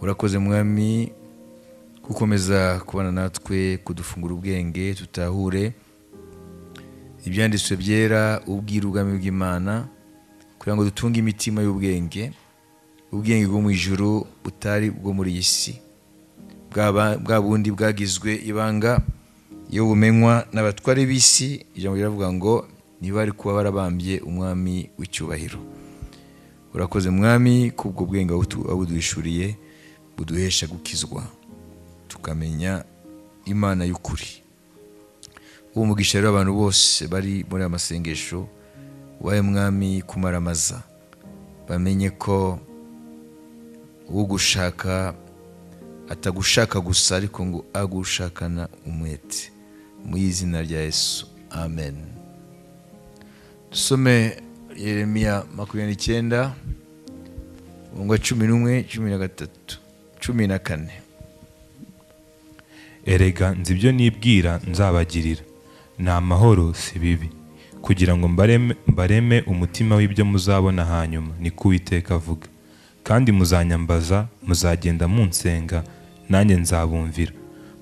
Urakoze Mwami gukomeza kubana natwe, kudufungura ubwenge tutahure ibyanditswe byera, ubwiru ubwami bw'Imana, kugira ngo dutunge imitima y'ubwenge, ubwenge bwo mu ijuru butari bwo muri iyi si, bwa bundi bwagizwe ibanga iyo bumenywa n'abatware b'isi. Ijambo riravuga ngo ntibari kuba barabambye umwami w'icyubahiro. Urakoze Mwami kubwo bwenge wabuduhishuriye, buduhesha gukizwa tukamenya Imana y'ukuri. Uwo mugisha rero abantu bose bari muri aya masengesho waye Mwami kumaramaza, bamenye ko ugushaka atagushaka gusa, ariko ngo agushakana umwete. Mu izina rya Yesu, amen. Dusome Yeremiya 29 11, 13, 14. Erega nzi ibyo nibwira nzabagirira, ni amahoro si bibi, kugira ngo mbareme umutima w'ibyo muzabona hanyuma, niko Uwiteka avuga. Kandi muzanyambaza, muzagenda munsenga, nanjye nzabumvira.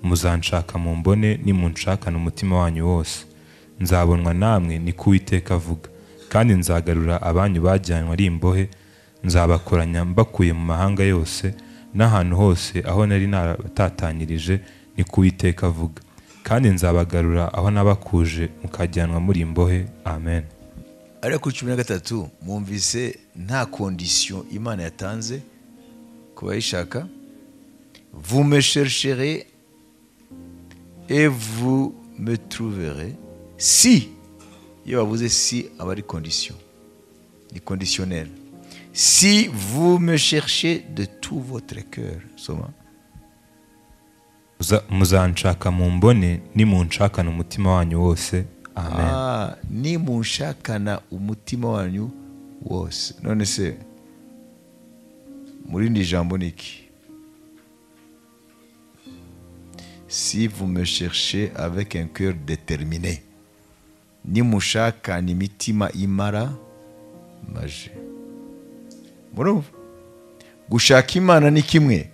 Muzanshaka mumbone, nimunshakana umutima wanyu wose. Nzabonwa namwe, niko Uwiteka avuga. Kandi nzagarura abanyu bajyanwe ari imbohe, nzabakoranya mbakuye mu mahanga yose n'ahantu hose aho nari narabatatanyirije, niko Uwiteka avuga. Kandi nzabagarura aho nabakuje mukajyanwa muri imbohe. Amen. Ariko 13 mwumvise nta condition Imana yatanze ku bayishaka. Vous me chercherez et vous me trouverez si, iyo bavuze si aba ari condition, ni conditionnel. Si vous me cherchez de tout votre cœur. Soma. Muzanshaka mumbone, nimunshakana umutima wanyu wose. Amen. Nimunshakana umutima wanyu wose. None se muri indi jambo niki? Si vous me cherchez avec un cœur déterminé, nimushakana imitima imara maje. Murumva? Gushaka Imana ni kimwe,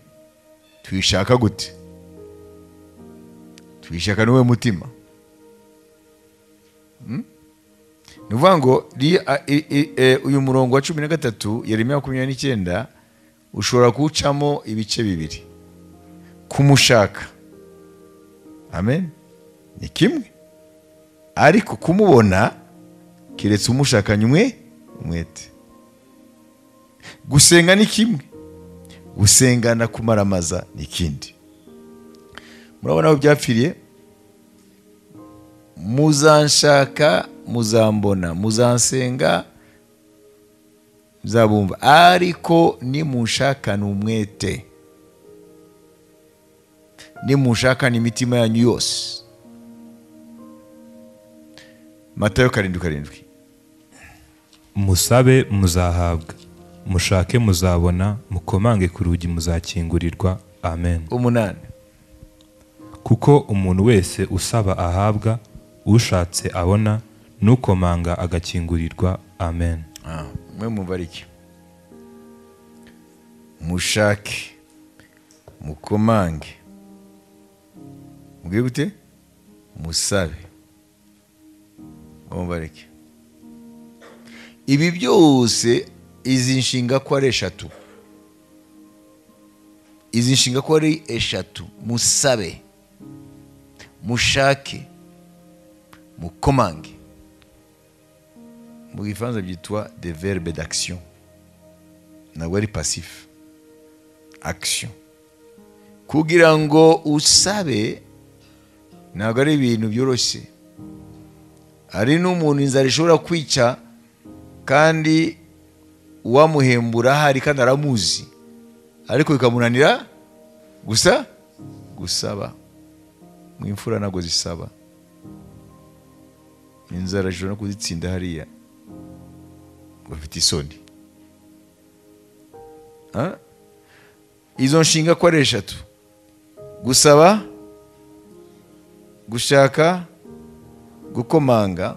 tuyishaka gute? Tuyishaka n'uwe mutima. Ni ukuvuga ngo uyu murongo wa 13 Yeremiya 29 ushobora kuwucamo ibice bibiri. Kumushaka, amen, ni kimwe, ariko kumubona keretse umushakanye umwete. Gusenga ni kimwe, gusengana kumaramaza ni ikindi. Murabona aho byapfiriye? Muzanshaka muzambona, muzansenga muzabumva, ariko nimunshakana umwete, nimunshakana imitima yanyu yose. Matayo 7:7. Musabe muzahabwa, mushake muzabona, mukomange ku rugi muzakingurirwa. Amen. 8. Kuko umuntu wese usaba ahabwa, ushatse abona, nukomanga agakingurirwa. Amen. Mwe mubariki. Mushake, mukomange, mubwire gute? Musabe. Mubariki. Ibi byose izi nshinga ko ari eshatu. Izi nshinga ko ari eshatu. Musabe, mushake, mukomange. Mu gifaransa byitwa des verbes d'action. Ntabwo ari passif. Action. Kugira ngo usabe ntabwo ari ibintu byoroshye. Hari n'umuntu inzara ishobora kwica kandi uwamuhembura hari kandi aramuzi, ariko bikamunanira gusa gusaba. Mu imfura ntabwo zisaba. Inzara ishobora no kuzitsinda hariya bafite isoni. Izo nshinga ko ari eshatu: gusaba, gushaka, gukomanga.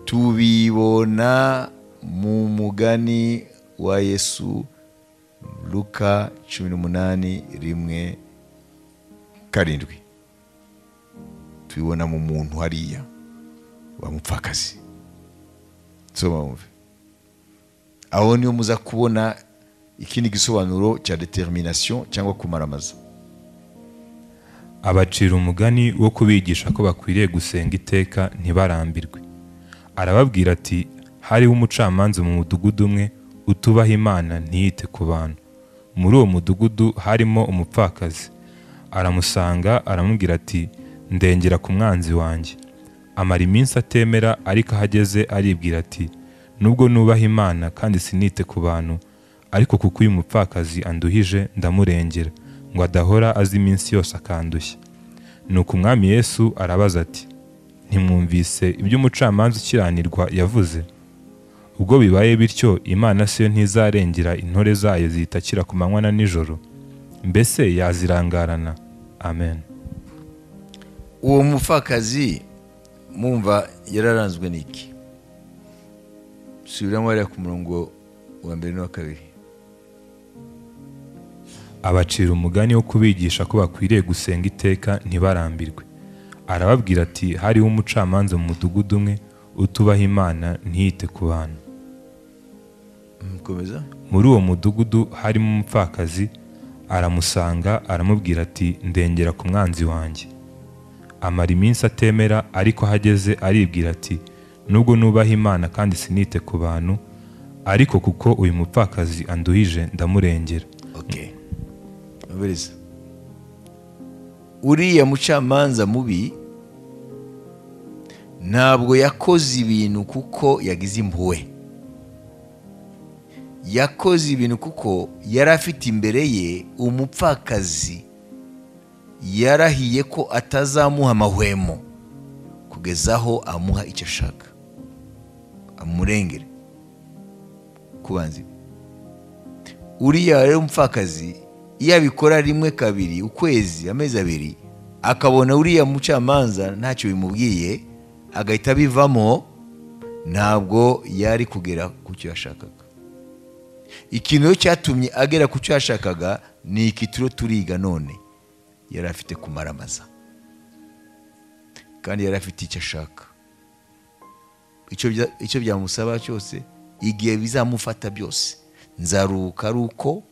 Tubibona mu mugani wa Yesu Luka 18 1-7. Tubibona mu muntu hariya wa mupfakazi. Soma wumve. Aho niyo muza kubona ikindi gisobanuro cya determination cyangwa kumaramaza. Abacira umugani wo kubigisha ko bakwiriye gusenga iteka ntibarambirwe. Arababwira ati hariho umucamanza mu mudugudu umwe utubaha Imana ntiyite ku bantu. Muri uwo mudugudu harimo umupfakazi. Aramusanga aramubwira ati ndengera ku mwanzi wanjye. Amara iminsi atemera, ariko ahageze aribwira ati nubwo nubaha Imana kandi sinite ku bantu, ariko kuko uyu mupfakazi anduhije ndamurengera, ngo adahora azi iminsi yose akandushya. Nuko Umwami Yesu arabaza ati ntimwumvise ibyo umucamanza ukiranirwa yavuze? Ubwo bibaye bityo, Imana se yo ntizarengera intore zayo zitakira ku manywa na nijoro? Mbese yazirangarana? Amen. Uwo mupfakazi mumva yararanzwe n'iki? Subiramo hariya ku murongo wa 1 n'uwa 2. Abacira umugani wo kubigisha ko bakwiriye gusenga iteka ntibarambirwe. Arababwira ati hariho umucamanza mu mudugudu umwe utubaha Imana ntiyite ku bantu. Komeza. Muri uwo mudugudu harimo umupfakazi, aramusanga aramubwira ati ndengera ku mwanzi wanjye. Amara iminsi atemera, ariko ahageze aribwira ati nubwo nubaha Imana kandi sinite ku bantu, ariko kuko uyu mupfakazi anduhije ndamurengera. Okay. Ubiriza. Uriya mucamanza mubi ntabwo yakoze ibintu kuko yagize impuhwe. Yakoze ibintu kuko yari afite imbere ye umupfakazi yarahiye ko atazamuha amahwemo kugeza aho amuha icyo ashaka, amurengere kubanza. Uriya rero umupfakazi iyo abikora rimwe, kabiri, ukwezi, amezi abiri, akabona uriya mucamanza ntacyo bimubwiye agahita bivamo, ntabwo yari kugera ku cyo yashakaga. Ikintu cyatumye agera ku cyo yashakaga ni iki turiga none. Yari afite kumaramaza kandi yari afite icyo ashaka. Icyo byamusaba cyose, igihe bizamufata byose, nzaruka ari uko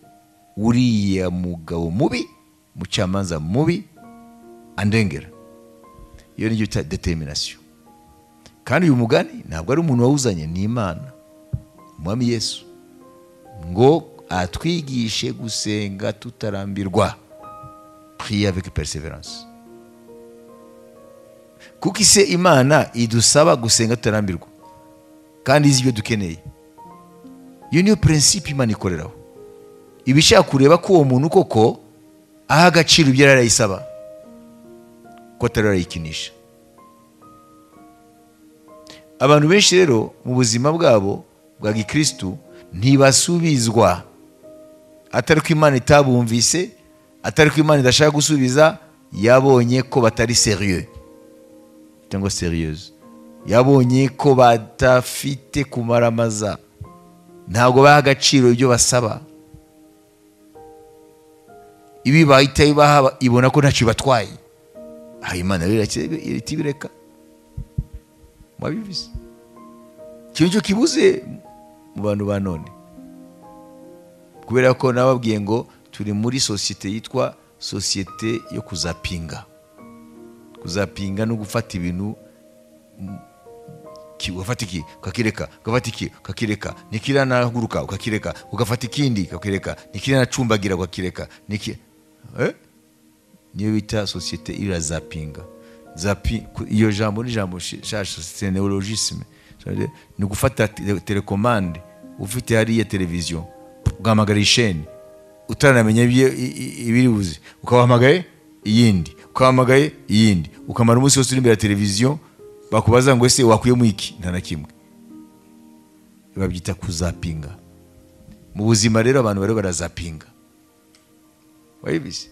uriya mugabo mubi, mucamanza mubi andengera. Iyo niyo bita determination. Kandi uyu mugani ntabwo ari umuntu wawuzanye, ni Imana, Umwami Yesu, ngo atwigishe gusenga tutarambirwa, prier avec persévérance. Kuko ise Imana idusaba gusenga tutarambirwa kandi izi ibyo dukeneye. Iyo niyo principe Imana ikoreraho. Ibishaka kureba ko uwo muntu koko aha agaciro ibyo yarayisaba, ko atarayikinisha. Abantu benshi rero mu buzima bwabo bwa gikristu ntibasubizwa, atari ko Imana itabumvise, atari ko Imana idashaka gusubiza, yabonye ko batari sérieux cyangwa sérieuse, yabonye ko badafite kumaramaza, ntabwo baha agaciro ibyo basaba. Ibi bahita ibaha, ibona ko ntacyo batwaye. Imana rero ireka. Mwabivuze. Ikintu cyo kibuze mu bantu ba none, kubera ko nababwiye ngo turi muri societe yitwa societe yo kuzapinga. Kuzapinga no gufata ibintu, ugafata iki ukakireka, ugafata iki ukakireka, nikiranahaguruka ukakireka, ugafata ikindi ukakireka, nikiranacumbagira ukakireka, niki niyo bita societe irazapinga. Zapi, iyo jambo ni jambo shasha, c'est néologisme. Ni gufata telecommande ufite hariya televiziyo, ugahamagara isheni utaranamenya ibiri buze, ukabahamagaye iyindi, ukabahamagaye iyindi, ukamara umunsi wose uri imbere ya televiziyo, bakubaza ngo ese wakuyemo iki? Nta na kimwe. Babyita kuzapinga. Mu buzima rero abantu bari barazapinga. Wabizi?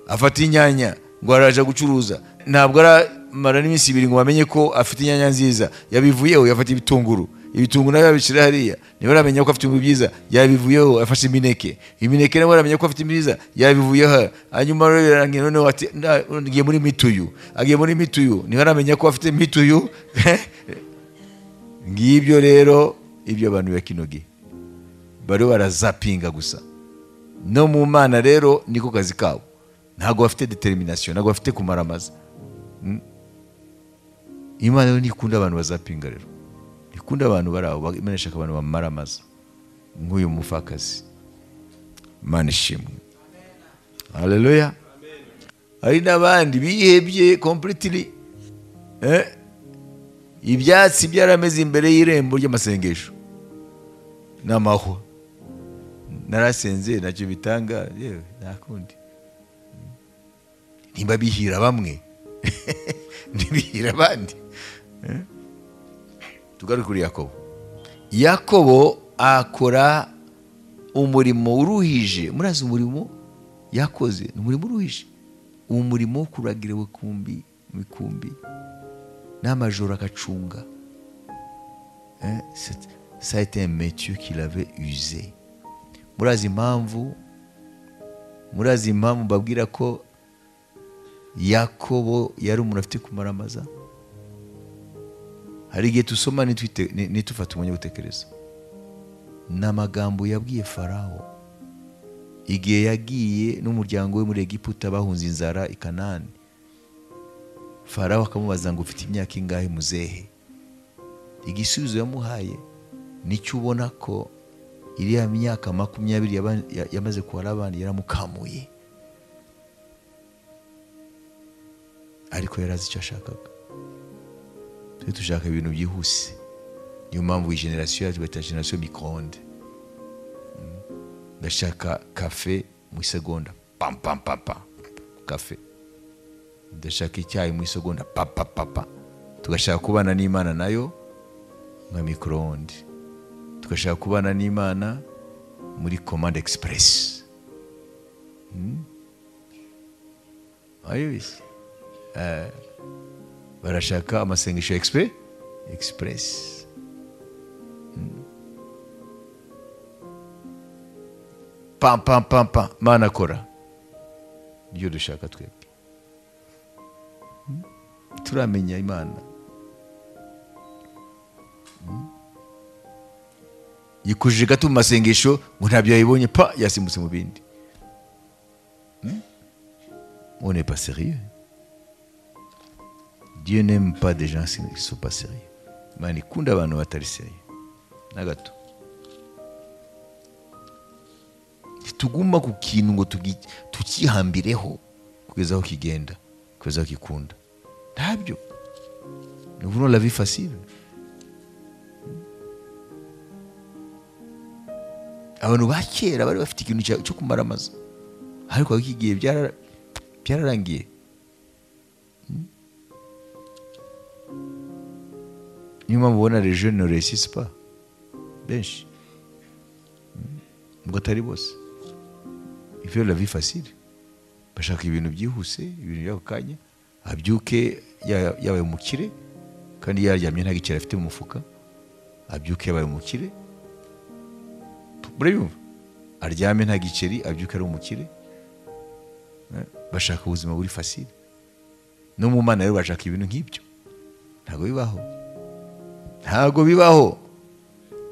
Afata inyanya ngo araje gucuruza, ntabwo aramara n'iminsi ibiri ngo bamenye ko afite inyanya nziza, yabivuyeho yafata ibitunguru, Ibitunguru nawe yabishyira hariya, niba aramenya ko afite ibintu byiza yabivuyeho, afashe imineke. Imineke nawe aramenya ko afite ibyiza yabivuyeho. Hanyuma rero birarangiye, noneho ati ngiye muri mituyu, agiye muri mituyu, niba aramenya ko afite mituyu. Ngibyo rero ibyo abantu ba kino gihe bari barazapinga gusa. No mu Mana rero niko kazi kabo, ntabwo bafite determination, ntabwo bafite kumaramaza. Imana rero ntikunda abantu bazapinga, rero ikunda abantu baraho. Imana ishaka abantu bamaramaza nk'uyu mupfakazi. Imana ishimwe, haleluya. Hari n'abandi bihebye completely, ibyatsi byarameze imbere y'irembo ry'amasengesho n'amahwa. Narasenze ntacyo bitanga, yewe nta kundi. Nimba bihira bamwe ntibihira abandi. Tugaruke kuri Yakobo. Yakobo akora umurimo uruhije. Murazi umurimo yakoze, ni umurimo uruhije, umurimo wo kuragira imikumbi n'amajoro agacunga. Ça a été un métier qu'il avait usé. Murazi impamvu mbabwira ko Yakobo yari umuntu afite kumaramaza. Hari igihe tusoma nitufata umwanya wo gutekereza. N'amagambo yabwiye Farawo igihe yagiye n'umuryango we muri Egiputa bahunze inzara i Kanani. Farawo akamubaza ngo ufite imyaka ingahe muzehe? Igisubizo yamuhaye nicyo ubona ko iriya myaka 20 yamaze kwa Labani yaramukamuye, ariko yarazi icyo ashakaga. Twe dushaka ibintu byihuse, niyo mpamvu iyi generation yacu bita generation micro-ondes. Ndashaka kafe mu isegonda, pam pam pam pam, kafe. Ndashaka icyayi mu isegonda, pa pa pa pa. Tugashaka kubana n'Imana nayo nka micro-ondes, tugashaka kubana n'Imana muri commande express. Ayibisi barashaka amasengesho express. Pam pam pam pam, Mana kora. Niyo dushaka twebwe. Turamenya Imana. Yikujije gato mu masengesho ngo ntabyo yayibonye, pa yasimbutse mu bindi. On n'est pas sérieux. Dieu n'aime pas des gens qui ne sont pas sérieux. Imana ikunda abantu batari sérieux na gato. Tuguma ku kintu ngo tukihambireho kugeza aho kigenda, kugeza aho kikunda. Ntabyo. Nous voulons la vie facile. Abantu ba kera bari bafite ikintu cyo kumaramaza, ariko iki gihe byararangiye. Niyo mpamvu ubona les jeunes ne réussissent pas benshi, ngo atari bose. Ils veulent la vie facile, bashaka ibintu byihuse, ibintu by'ako kanya, abyuke yabaye umukire kandi yaryamye nta giceri afite mu mufuka, abyuke yabaye umukire. Murabiyumva? Aryame nta giceri, abyuke ari umukire. Bashaka ubuzima buri facile. No mu Mana rero bashaka ibintu nk'ibyo. Ntabwo bibaho, ntabwo bibaho.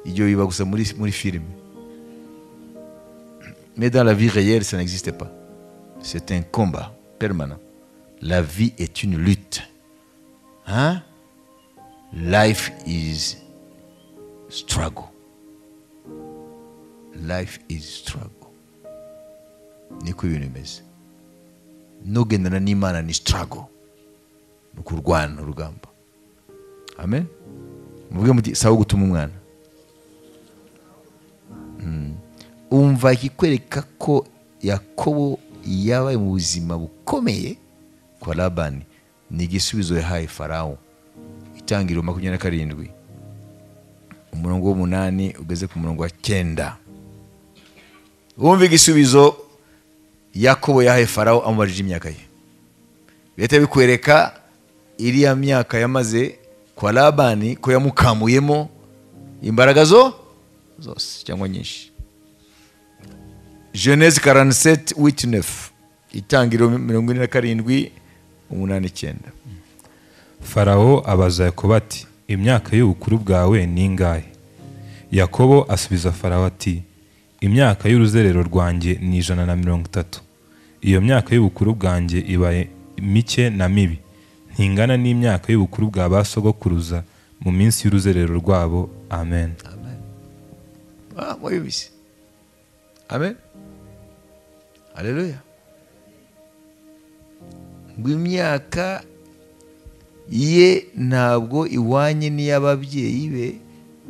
Ibyo biba gusa muri filime. Mais dans la vie réelle, ça n'existe pas. C'est un combat permanent. La vie est une lutte. Hein? Life is struggle. Life is struggle. Niko ibintu bimeze. Nugendana n'Imana ni struggle. Ni ukurwana urugamba. Amen. Muvuge muti sawa gutuma umwana. Umva ikikwereka ko Yakobo yabaye mu buzima bukomeye kwa Labani ni igisubizo yahaye Farawo. Itangiriro 27 umurongo w'8 ugeze ku murongo wa 9. Wumva igisubizo Yakobo yahaye Farawo amubajije imyaka ye. Bihita bikwereka iriya myaka yamaze kwa Labani ko yamukamuyemo Imbaraga zo zose cyangwa nyinshi. Genèse 47 8 9, Itangiriro 47 8 9. Farawo abaza Yakobo ati: imyaka y'ubukuru bwawe ni ingahe? Yakobo asubiza Farawo ati: imyaka y'uruzerero rwanjye ni 130. Iyo myaka y'ubukuru bwanjye ibaye mike na mibi, ntingana n'imyaka y'ubukuru bwa ba sogokuruza mu minsi y'uruzerero rwabo. Amen. Amen. Mwabibise. Amen. Haleluya. Ngo imyaka ye ntabwo iwanye n'iy'ababyeyi be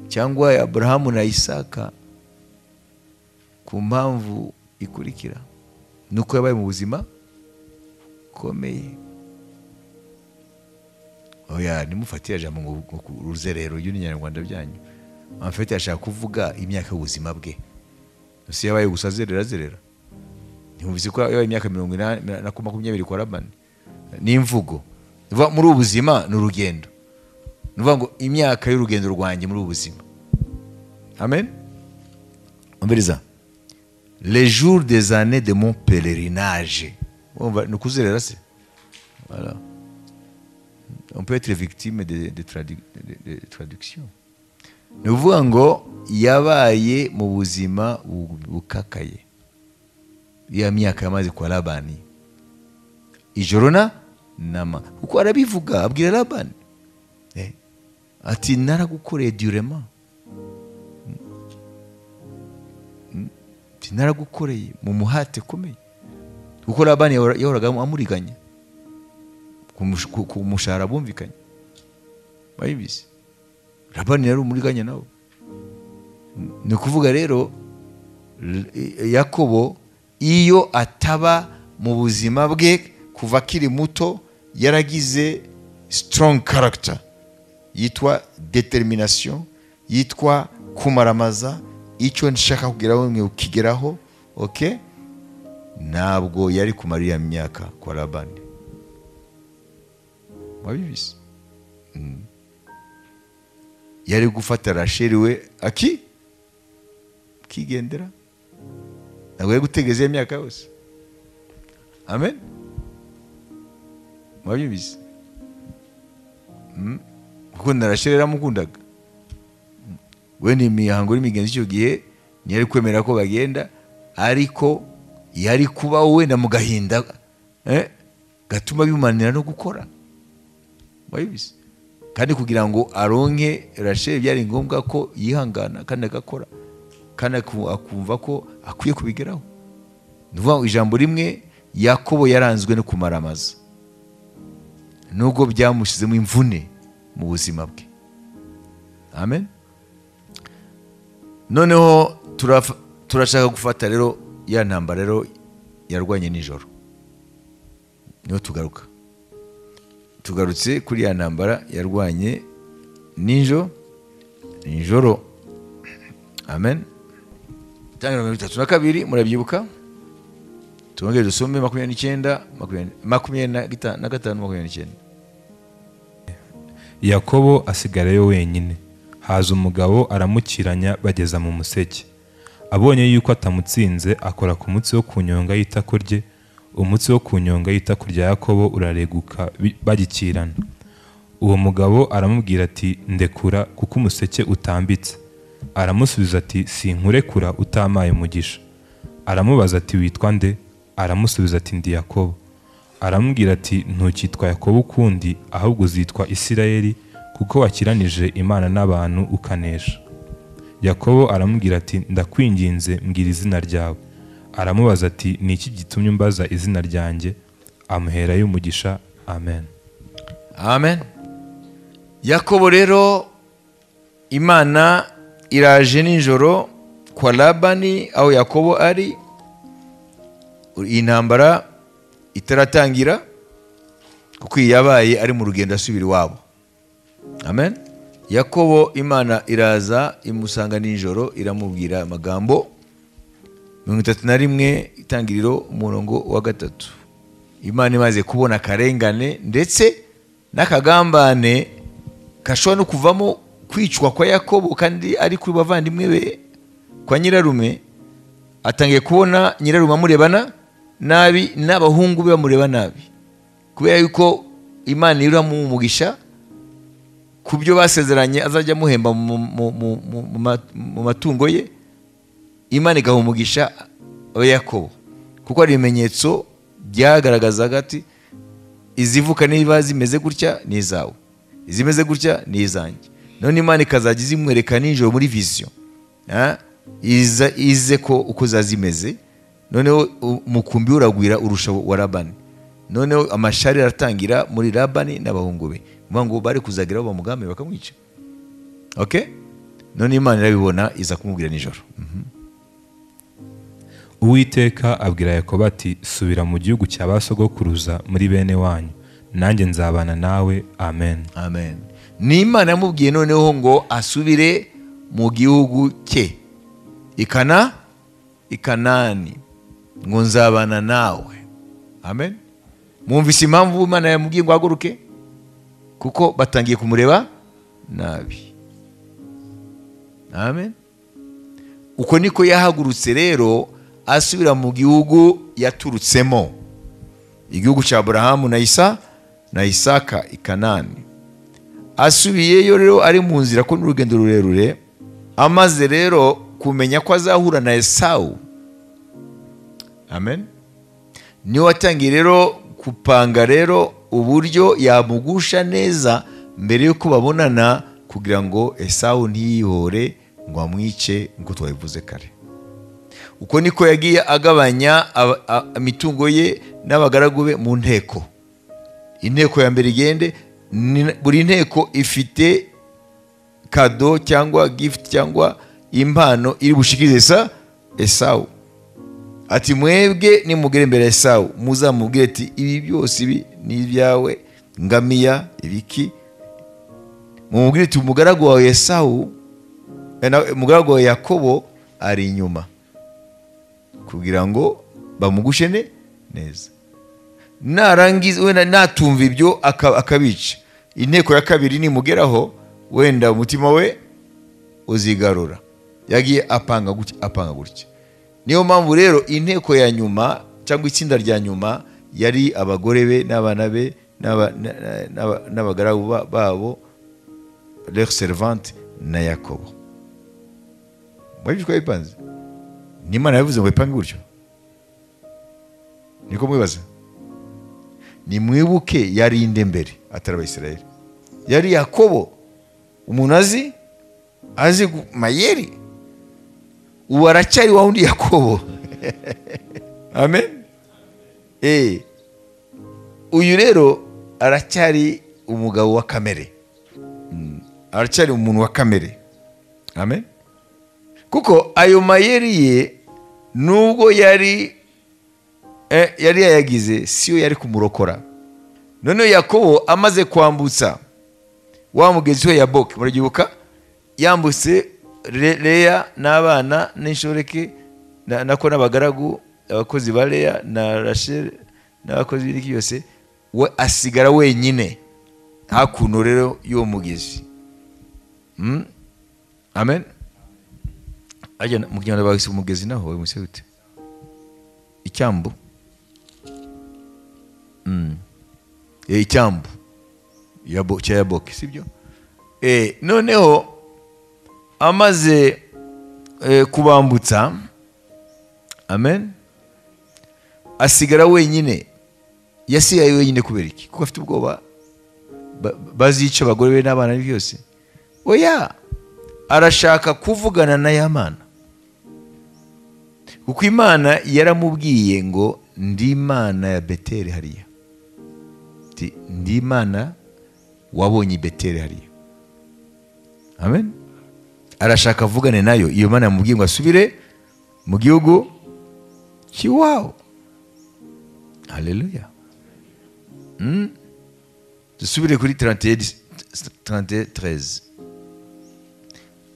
cyangwa Abrahamu na Isaka, ku mpamvu ikurikira nuko yabaye mu buzima bukomeye. Oya, nimufatira jambo ngo uruzerero y'Inyarwanda byanyu. En fait yashaka kuvuga imyaka y'ubuzima bwe. Si yabaye gusa zerera zerera. Ntimubizi ko yabaye imyaka 80 na 20 kwa Labani. Ni imvugo. Muri ubu buzima ni urugendo. Nuvuga ngo imyaka y'urugendo rwanjye muri ubu buzima. Amen. Umviriza. Les jours des années de mon pèlerinage. Ni ukuzerera se? Voilà. On peut être victime de traduction. Ni ukuvuga ngo yabaye mu buzima bukakaye. Ya myaka yamaze kwa Labani. Ijoro na nama. Kuko arabivuga abwira Labani. Ati naragukoreye durement. Ati naragukoreye mu muhate komeye. Kuko Labani yahoraga amuriganya. Ku mushahara bumvikanye. Bayibizi. Labani yari umuriganya nawe. Ni kuvuga rero Yakobo iyo ataba mu buzima bwe kuva akiri muto yaragize strong character yitwa determination, yitwa kumaramaza, icyo nshaka kugeraho mwe ukigeraho, okay? Ntabwo yari kumara iya myaka kwa Labani. Mwabibizi. Yari gufata Rasheli we aki kigendera. Ntabwo yari gutegeza imyaka yose. Amen. Mwabibizi. Kuko na Rasheli yaramukundaga. We ni imihango n'imigenzo icyo gihe ntiyari kwemera ko bagenda, ariko yari kuba wenda mu gahinda gatuma bimanira no gukora. Mwabibizi. Kandi kugira ngo aronke Rasheli byari ngombwa ko yihangana kandi agakora, kandi akumva ko akwiye kubigeraho. Nuvuga ijambo rimwe, Yakobo yaranzwe no kumaramaza, nubwo byamushizemo imvune mu buzima bwe. Amen. Noneho turashaka gufata rero ya ntambara rero yarwanye nijoro. Niho tugaruka. Tugarutse kuri ya ntambara yarwanye nijoro. Amen. Itangiriro 32 murabyibuka. Tuongere dusome 29 25 29. Yakobo asigarayo wenyine. Haza umugabo aramukiranya bageza mu museke. Abonye yuko atamutsinze akora ku mutsi wo kunyonga y'itako rye. Umutsi wo kunyonga y'itako rya Yakobo urareguka bagikirana. Uwo mugabo aramubwira ati: ndekura kuko umuseke utambitse. Aramusubiza ati: sinkurekura utamaye umugisha. Aramubaza ati: witwa nde? Aramusubiza ati: ndi Yakobo. Aramubwira ati: ntukitwa Yakobo ukundi, ahubwo uzitwa Isirayeli, kuko wakiranije Imana n'abantu ukanesha. Yakobo aramubwira ati: ndakwinginze mbwira izina ryawe. Aramubaza ati: ni iki gitumye umbaza izina ryanjye? Amuherayo umugisha. Amen. Amen. Yakobo rero Imana iraje nijoro kwa Labani aho Yakobo ari, intambara itaratangira kuko yabaye ari mu rugendo asubira iwabo. Amen. Yakobo Imana iraza imusanga nijoro iramubwira amagambo 31 itangiriro umurongo wa 3. Imana imaze kubona karengane ndetse n'akagambane gashobora no kuvamo Kwicwa kwa Yakobo kandi ari kuri bavandimwe be kwa nyirarume, atangiye kubona nyirarume amurebana nabi n'abahungu be bamureba nabi, kubera yuko Imana iramuha ku byo basezeranye azajya amuhemba mu matungo ye. Imana igaha umugisha Yakobo kuko ari ibimenyetso byagaragazaga ati izivuka niba zimeze gutya ni izawe, izimeze gutya ni izanjye. None Imana ikazajya izimwereka nijoro muri vision, ize ko uko zazimeze. Noneho umukumbi uragwira urusha wa Labani. Noneho amashari aratangira muri Labani n'abahungu be, ngo bari kuzagira aho bamugambe bakamwica. Okay? None Imana irabibona iza kumubwira nijoro. Uwiteka abwira Yakobo ati subira mu gihugu cya basogokuruza muri bene wanyu, nanjye nzabana nawe. Amen. Amen. Ni Imana yamubwiye noneho ngo asubire mu gihugu cye Ikanani, ngo nzabana nawe. Amen. Mwumvise impamvu Imana yamubwiye ngo ahaguruke? Kuko batangiye kumureba nabi. Amen. Uko niko yahagurutse rero asubira mu gihugu yaturutsemo, igihugu cya Abrahamu na Isa na Isaka Ikanani. Asubiyeyo rero ari mu nzira ko n'urugendo rurerure, amaze rero kumenya ko azahura na Esawu. Amen. Niwe watangiye rero kupanga rero uburyo yamugusha neza mbere yuko babonana, kugira ngo Esawu ntiyihore ngo amwice ngo twabivuze kare. Uko niko yagiye agabanya imitungo ye n'abagaragu be mu nteko. Inteko ya mbere igende, buri nteko ifite kado cyangwa gift cyangwa impano iri bushikirize Esawu. Ati mwebwe nimugere imbere ya Esawu muzamubwire ati ibi byose ibi ni ibyawe, ngamiya ibiki. Mumubwire ati umugaragu wawe Esawu, umugaragu wawe Yakobo ari inyuma, kugira ngo bamugushe neza. Narangiza wenda natumva ibyo akabica. Inteko ya kabiri nimugeraho wenda umutima we uzigarura. Yagiye apanga gutya apanga gutya. Niyo mpamvu rero inteko ya nyuma cyangwa itsinda rya nyuma yari abagore be n'abana be n'abagaragu babo, leur servante na Yakobo. Mwabishwa bipanze. Ni Imana yavuze ngo ipange gutyo. Niko mwibaza. Ni mwibuke yari inde mbere atari Abayisiraheli. Yari Yakobo, umuntu azi mayeri. Ubu aracyari wa wundi Yakobo. Amen. Uyu rero aracyari umugabo wa kamere. Aracyari umuntu wa kamere. Amen. Kuko ayo mayeri ye nubwo yari yayagize siyo yari kumurokora. None Yakobo amaze kwambutsa wa mugezi we Yaboki, muragibuka, yambutse Leya n'abana n'inshoreke nako n'abagaragu abakozi ba Leya na Rachel n'abakozi b'iki yose, we asigara wenyine hakuno rero y'uwo mugezi. Amen. Ajya mu Kinyarwanda bagise umugezi naho we muse gute? Icyambu. Icyambu cya Yaboki, sibyo? Noneho amaze kubambutsa, amen, asigara wenyine. Yasigaye wenyine kubera iki? Kuko afite ubwoba bazica abagore be n'abana be byose. Oya, arashaka kuvugana na Yamana, kuko Imana yaramubwiye ngo ndi Imana ya Beteli hariya. Ndi Imana wabonye Beteli hariya. Amen. Arashaka avugane nayo. Iyo Mana yamubwiye ngo asubire mu gihugu cy'iwabo. Haleluya. Dusubire kuri 31:13.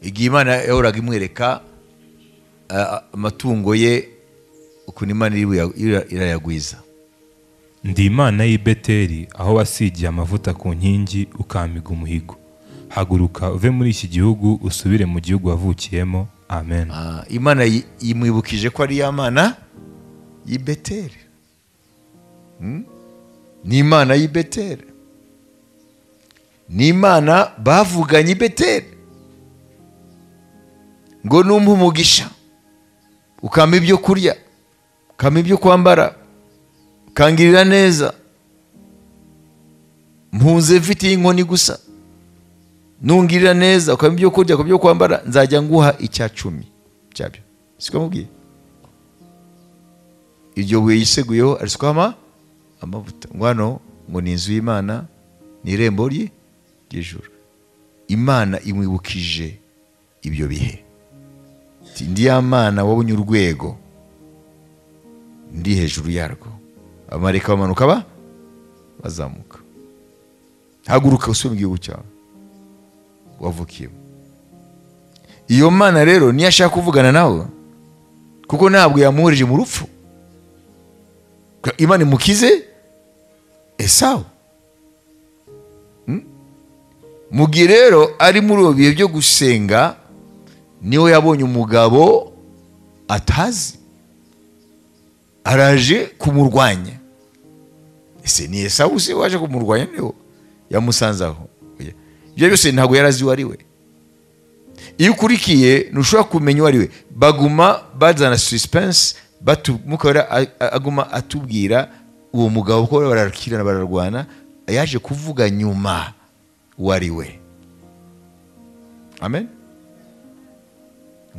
Igihe Imana yahoraga imwereka amatungo ye ukuntu Imana irayagwiza. Ndi Imana y'i Beteli aho wasigiye amavuta ku nkingi ukampiga umuhigo. Haguruka uve muri iki gihugu usubire mu gihugu wavukiyemo. Amen. Imana imwibukije ko ari ya Mana y'i Beteli. Ni Imana y'i Beteli. Ni Imana bavuganye i Beteli. Ngo numpa umugisha, ukampa ibyo kurya, ukampa ibyo kwambara, ukangirira neza, mpunze mfite inkoni gusa, nungirira neza, ukampa ibyo kurya, ukampa ibyo kwambara, nzajya nguha 10% cyabyo. Siko mubwiye? Iryo buye yiseguyeho arisukaho amavuta. Ngo hano ngo ni inzu y'Imana, ni irembo ry'ijuru. Imana imwibukije ibyo bihe. Ndi ya Mana wabonye urwego, ndi hejuru yarwo, abamarayika bamanuka bazamuka. Haguruka usubire mu gihugu cyawe wavukiyemo. Iyo Mana rero niyo ashaka kuvugana nawe, kuko ntabwo yamuhurije mu rupfu. Imana imukize Esawu. Mu gihe rero ari muri ubu bihe byo gusenga, niwe yabonye umugabo atazi araje kumurwanya. Ese ni Esawu se waje kumurwanya? Niwe yamusanze aho. Ibyo byose ntabwo yarazi uwo ari we. Iyo ukurikiye ntushobora kumenya uwo ari we. Baguma bazana suspense, mukora aguma atubwira uwo mugabo ko barakirana bararwana, yaje kuvuga nyuma uwo ari we. Amen.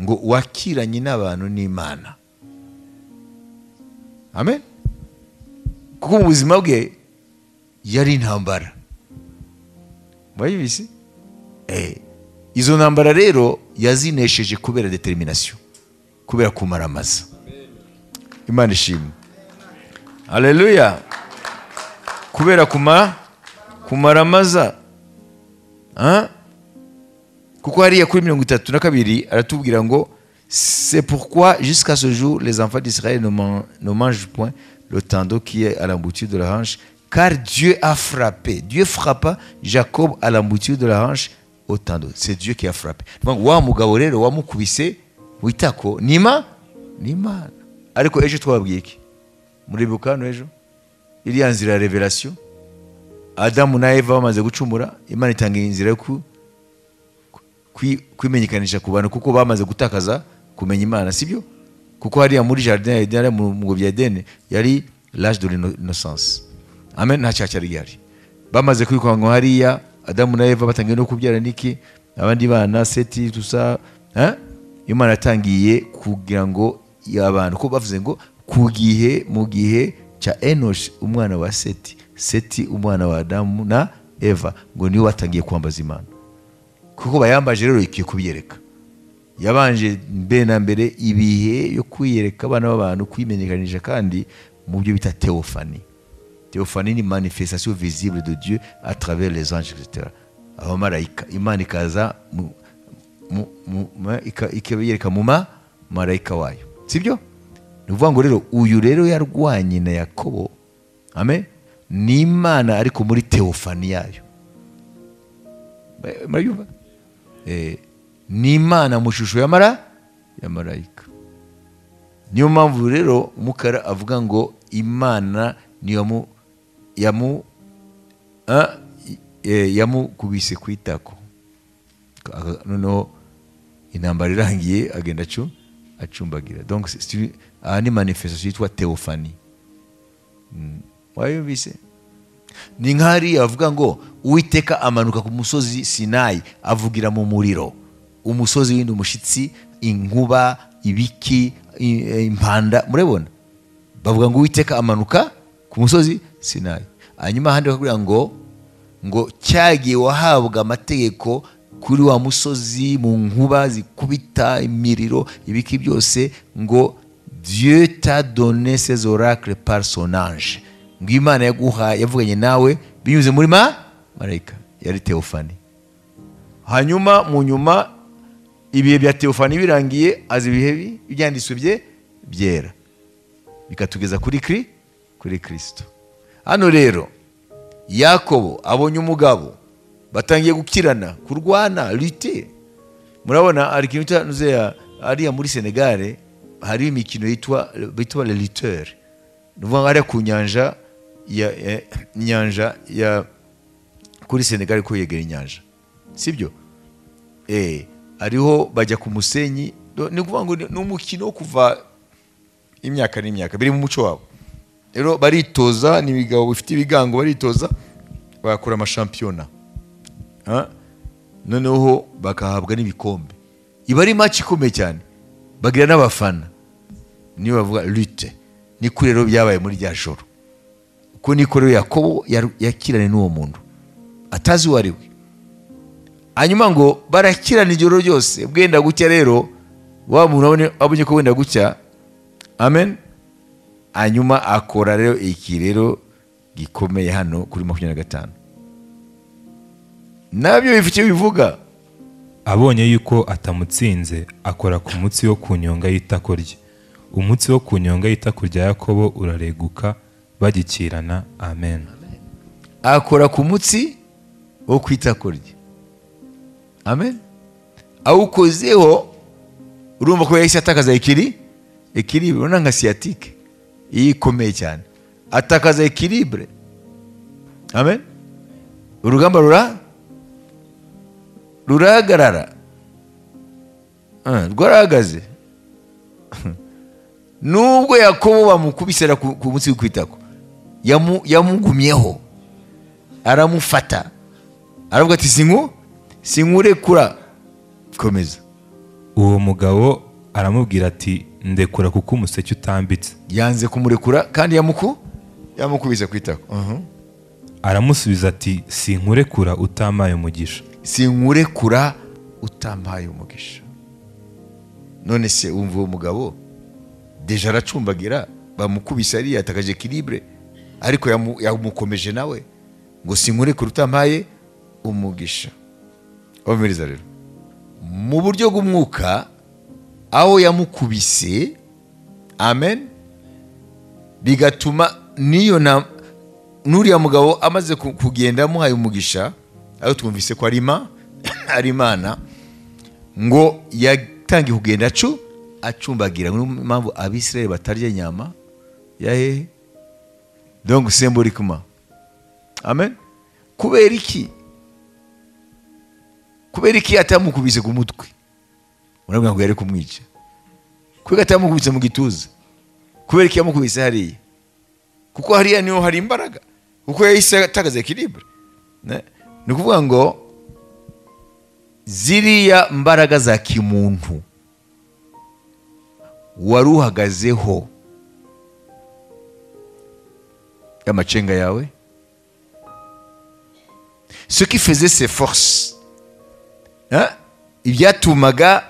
Ngo wakiranye n'abantu n'Imana. Amen. Kuko mu buzima bwe yari intambara. Mwabizi? Izo ntambara rero yazinesheje kubera determination, kubera kumaramaza. Imana ishimwe. Haleluya. Kubera kumaramaza. Kuko hariya kuri 32 aratubwira ngo c'est pourquoi jusqu'à ce jour les enfants d'Israël ne mangent point le tendon qui est à l'embouchure de la hanche, car Dieu a frappé. Dieu frappa Jacob à l'embouchure de la hanche au tendon. C'est Dieu qui a frappé. Donc wa mugabo rero wamukubise witako nima n'Imana. Ariko ejo twababwiye iki? Muribuka hano ejo iriya nzira ya revelation, Adamu na Eva bamaze gucumura, Imana itanga inzira yo kwimenyekanisha ku bantu, kuko bamaze gutakaza kumenya Imana, sibyo? Kuko hariya muri jardin ya Eden, mu ngobyi ya Eden, yari l'âge de l'innocence. Amen. Nta cyaha cyari gihari. Bamaze kwikwanga hariya, Adamu na Eva batangiye no kubyara niki abandi bana Seti tusa, Imana yatangiye kugira ngo abantu, ko bavuze ngo ku gihe mu gihe cya Enosh umwana wa Seti, Seti umwana wa Adamu na Eva, ngo niwe watangiye kwambaza Imana. Kuko bayambaje rero ikiye kubiyereka. Yabanje mbere na mbere ibihe yo kwiyereka abana b'abantu, kwimenyekanisha, kandi mu byo bita théophanie. Théophanie ni manifestation visible de Dieu à travers les anges, etc. Abamarayika, Imana ikaza ikabiyereka mu marayika wayo. Sibyo? Ni ukuvuga ngo rero uyu rero yarwanye na Yakobo, amen, ni Imana ariko muri théophanie yayo. Murabyumva? Ni Imana mu shusho ya marayika. Niyo mpamvu rero Mukara avuga ngo Imana niyo yamukubise ku itako. Noneho intambara irangiye agenda acumbagira. Donc aha ni manifestation yitwa théophanie. Wayumvise? Ni nk'ahariya avuga ngo Uwiteka amanuka ku musozi Sinayi avugira mu muriro, umusozi w'indi umushitsi, inkuba, ibiki, impanda. Murabona bavuga ngo Uwiteka amanuka ku musozi Sinayi. Hanyuma ahandi bakubwira ngo cyagiye wahabwa amategeko kuri wa musozi mu nkuba zikubita imiriro ibiki byose, ngo Dieu t'a donné ses oracles par son ange. Ngo Imana yaguha yavuganye nawe binyuze muri marayika, yari théophanie. Hanyuma mu nyuma ibihe bya théophanie birangiye, aza ibihe ibyanditswe bye byera, bikatugeza kuri kuri Kristo. Hano rero Yakobo abonye umugabo Batangiye gukirana, kurwana, lutte. Murabona ari ikintu cya ariya muri Senegal hari imikino yitwa bitwa les lutteurs. Nuvuga ari ku nyanja ya inyanja ya kuri Senegal ko yegera inyanja. Sibyo? Ariho bajya ku musenyi, ni kuvuga ngo ni umukino kuva imyaka n'imyaka biri mu muco wabo. Rero baritoza, ni ibigabo bifite ibigango, baritoza bakora amashampiyona. Noneho bakahabwa n'ibikombe. Iba ari match ikomeye cyane, bagira n'abafana. Niyo bavuga lutte. Niko rero byabaye muri rya joro. Uko niko rero Yakobo yakiranye n'uwo muntu atazi uwo ari we. Hanyuma ngo barakirana ijoro ryose, bwenda gucya rero wa muntu abonye ko wenda gucya. Amen. Hanyuma akora rero iki rero gikomeye hano kuri 25. Nabyo bifite bivuga. Abonye yuko atamutsinze akora ku mutsi wo kunyonga y'itako rye. Umutsi wo kunyonga y'itako rya Yakobo urareguka bagikirana. Amen. Akora ku mutsi wo kwitako rye. Amen. Awukozeho urumva ko yahise atakaza équilibre, urabona nka sciatique ikomeye cyane, atakaza équilibre. Amen. Urugamba rurahagarara, rwarahagaze. Nubwo Yakobo bamukubisera ku munsi w'ukwitako, yamugumyeho aramufata, aravuga ati sinkurekura, komeza. Uwo mugabo aramubwira ati ndekura kuko umuseke utambitse. Yanze kumurekura kandi yamukubise kwitako. Aramusubiza ati sinkurekura utamaye umugisha. Sinkurekura utampaye umugisha. None se umva uwo mugabo deja aracumbagira, bamukubise ari yatakaje équilibre, ariko yamukomeje nawe ngo sinkurekura utampaye umugisha. Omiriza rero mu buryo bw'umwuka aho yamukubise, amen, bigatuma niyo na nuriya mugabo amaze kugenda amuhaye umugisha, aho twumvise ko ari Imana, ngo yatangiye kugenda acumbagira. Niyo mpamvu Abisirayeli batarya inyama ya hehe, donc symboliquement. Amen. Kubera iki? Kubera iki atamukubise ku mutwe? Urabona ngo yari kumwica. Kubera atamukubise mu gituza. Kubera iki yamukubise hariya? Kuko hariya niho hari imbaraga. Kuko yahise atakaza équilibre. Ni ukuvuga ngo ziriya mbaraga za kimuntu waruhagazeho y'amacenga yawe, ce qui faisait ses forces, ibyatumaga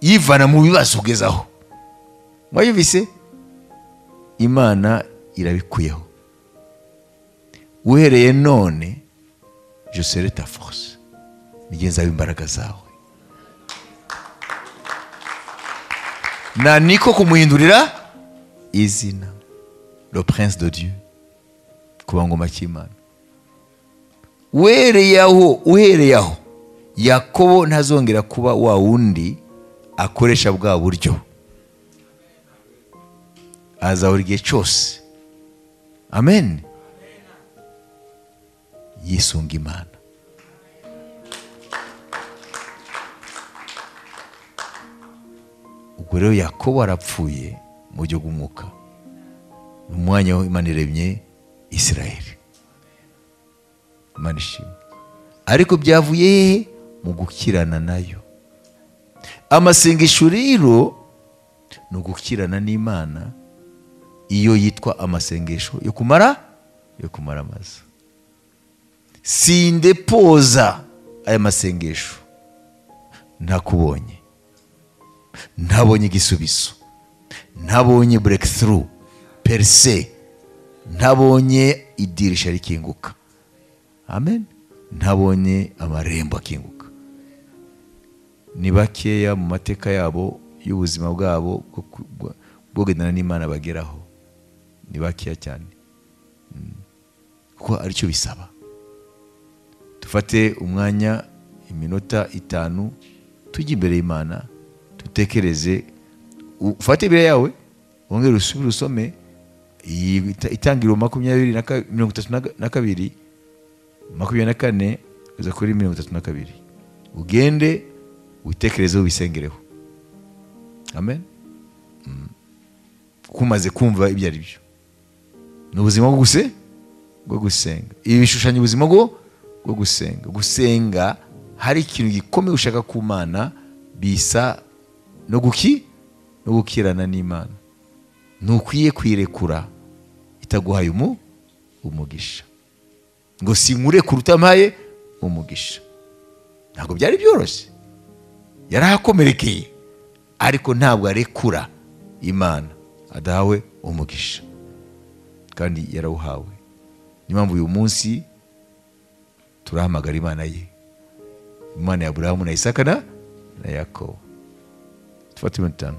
yivana mu bibazo kugezaho, mwayumvise, Imana irabikuyeho. Uhereye none je serai ta force, nigenza imbaraga zawe. Na niko kumuhindurira izina, le prince de Dieu, kuba ngoma cy'Imana. Uhereye aho Yakobo ntazongera kuba wa wundi akoresha bwa buryo, azahora igihe cyose. Amen. Yisunga Imana. Ubwo rero Yakobo arapfuye mu buryo bw'umwuka, mu mwanya aho Imana iremye Isirayeli. Imana ishimwe. Ariko byavuye hehe? Mu gukirana nayo. Amasengesho rero ni ugukirana n'Imana, iyo yitwa amasengesho yo kumara amazi. Sindepoza aya masengesho ntakubonye, ntabonye igisubizo, ntabonye breakthrough perse, ntabonye idirisha rikinguka. Amen. Ntabonye amarembo akinguka. Ni bakeya mu mateka yabo y'ubuzima bwabo bwo kugendana n'Imana bageraho, ni bakeya cyane, kuko aricyo bisaba. Dufate umwanya, iminota 5, tujye imbere y'Imana, dutekereze. Ufate Bibiliya yawe, wongere usubire usome Itangiriro 32, 24 kugeza kuri 32, ugende witekerezeho, wisengereho. Amen. Kumaze kumva ibyo ari byo, ni ubuzima bwo gusenga. Ibi bishushanya ubuzima bwo gusenga. Gusenga hari ikintu gikomeye ushaka ku Mana, bisa no gukirana n'Imana. Ntukwiye kwirekura itaguhaye umugisha, ngo sinkurekure utampaye umugisha. Ntabwo byari byoroshye, yarahakomerekeye, ariko ntabwo arekura Imana adahawe umugisha, kandi yarawuhawe. Niyo mpamvu uyu munsi turahamagara Imana ye, Imana ya Aburahamu na Isaka na Yakobo. Tufate iminota 5.